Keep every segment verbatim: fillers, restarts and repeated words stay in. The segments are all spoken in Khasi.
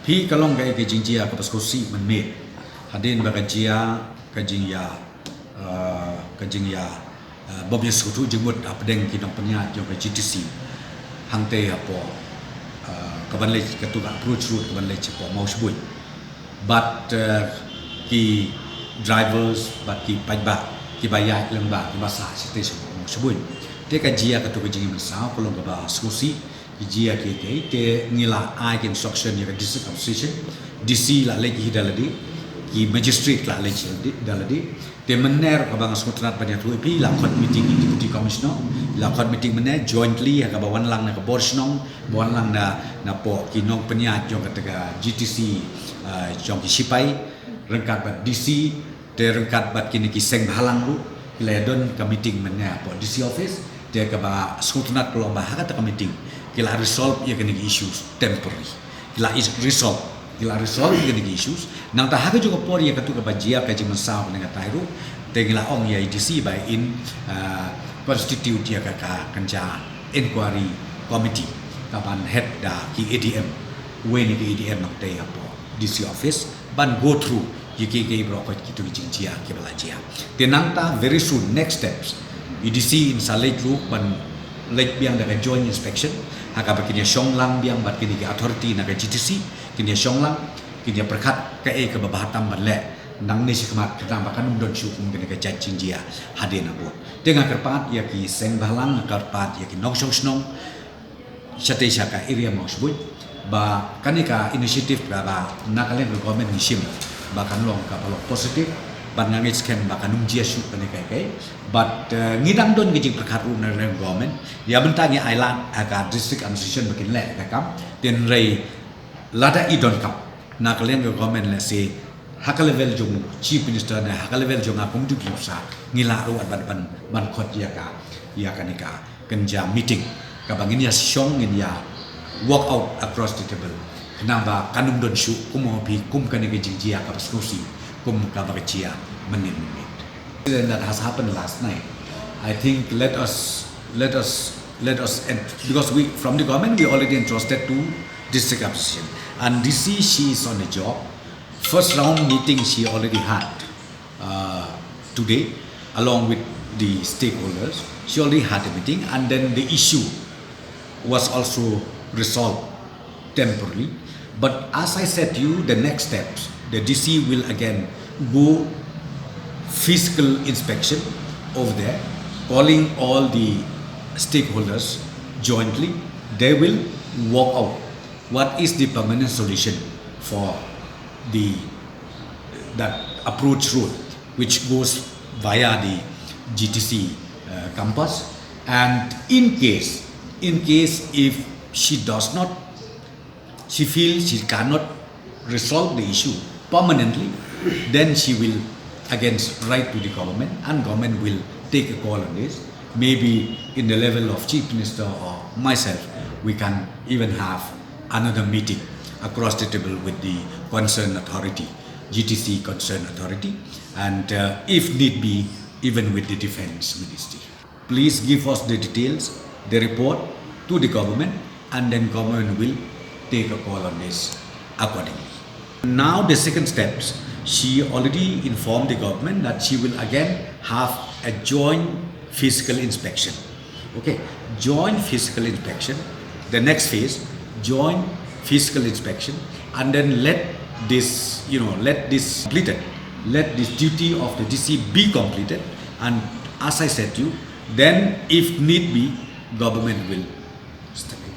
Phi, ka long kaei ka jingjia kaba sngewsih mynmiet hadien ba ka jia ka jingïa, uh, ka jingïa, uh, bym ïasngewthuh jingmut hapdeng ki nongpynïaid jong ka G T C hangtei hapoh, uh, kaban leit, katu ka approach road kaban leit shapoh Mawshbuit. Bad, uh, ki drivers bad ki paidbah kiba ïaid lyngba kiba sah shatei shapoh Mawshbuit. Te ka jia katu ka jingmynsaw ka long kaba sngewsih. Ki jia kiei kiei, te ngi la ai ki instruction ïa ka district administration, D C la leit hi da lade, ki magistrate la leit hi da lade. Te mynne ruh kaba nga sngewtynnat ban ïathuh ïa phi, la khot meeting ïa ki deputy commissioner, la khot meeting mynne jointly ha kaba wanlang na ka bor shnong, ba wanlang na, napoh ki nongpynïaid jong kata ka G T C, ah, jong ki shipai ryngkat bad D C, te ryngkat bad kine ki seng bhalang ruh ki la ïadon ka meeting mynne hapoh D C office. Te kaba sngewtynnat ka long ba ha kata ka meeting ki la resolve ïa kine ki issues temporary. Ki la is-, resolve, ki la resolve ïa kine ki issues. Nangta ha kajuh ka por ïa katu kaba jia ka jingmynsaw kane katai ruh, te ngi la ong ïa i D C ba in, ah, constitute ïa ka, ka kynja inquiry committee kaban head da ki A D M, wei na ki A D M nangtei hapoh D C office, ban go through ïa kiei kiei baroh kitu ki jingjia kiba la jia. Te nangta very soon, next steps, i D C in sa leit ruh ban leit biang da ka joint inspection ha kaba kin ïashong lang biang bad kine ki authority na ka G T C, kin ïashong lang, kin ïapyrkhat kaei kaba bha tam ban leh nangne shakhmat, khnang ba kan ym don shuh kum kane ka jait jingjia hadien habud. Te nga kyrpad ïa ki seng bhalang, nga kyrpad ïa ki nongshong shnong shatei sha ka area Mawshbuit ba kane ka initiative kaba na ka liang ka government ngi shim ba kan long kaba long positive, bad nga ngeit skhem ba kan ym jia shuh kane kaei kaei. Bad, eh, ngi dang don ka jingpyrkhat ruh na ka liang ka government, ïa mynta ngi ailad ha ka district administration ba kin leh ka kam. Hynrei lada i donkam na ka liang ka government, lehse ha ka level jong chief minister ne ha ka level jong nga kum u deputy minister, ngi lah ruh ban, ban, ban khot ïa ka, ïa kane ka kynja meeting kaba ngin ïashong, ngin ïa work out across the table, khnang ba kan ym don shuh kum ma phi, kum kane ka jingjia kaba sngewsih kum kaba ka jia mynnin mynnin. Incident that has happened last night, I think let us, let us, let us, and because we, from the government, we already entrusted to district administration, and D C, she is on the job. First round meeting she already had, uh, today, along with the stakeholders. She already had a meeting, and then the issue was also resolved temporarily. But as I said to you, the next steps, the D C will again go physical inspection over there, calling all the stakeholders jointly. They will work out what is the permanent solution for the, that approach road which goes via the G T C, uh, campus. And in case, in case if she does not, she feels she cannot resolve the issue permanently, then she will again write to the government, and government will take a call on this. Maybe in the level of chief minister or myself, we can even have another meeting across the table with the concerned authority, G T C concerned authority, and, uh, if need be, even with the defense ministry. Please give us the details, the report to the government, and then government will take a call on this accordingly. Now the second steps, she already informed the government that she will again have a joint physical inspection. Okay, joint physical inspection. The next phase, joint physical inspection, and then let this, you know, let this completed, let this duty of the D C be completed, and as I said to you, then if need be, government will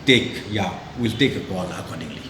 take, yeah, will take a call accordingly.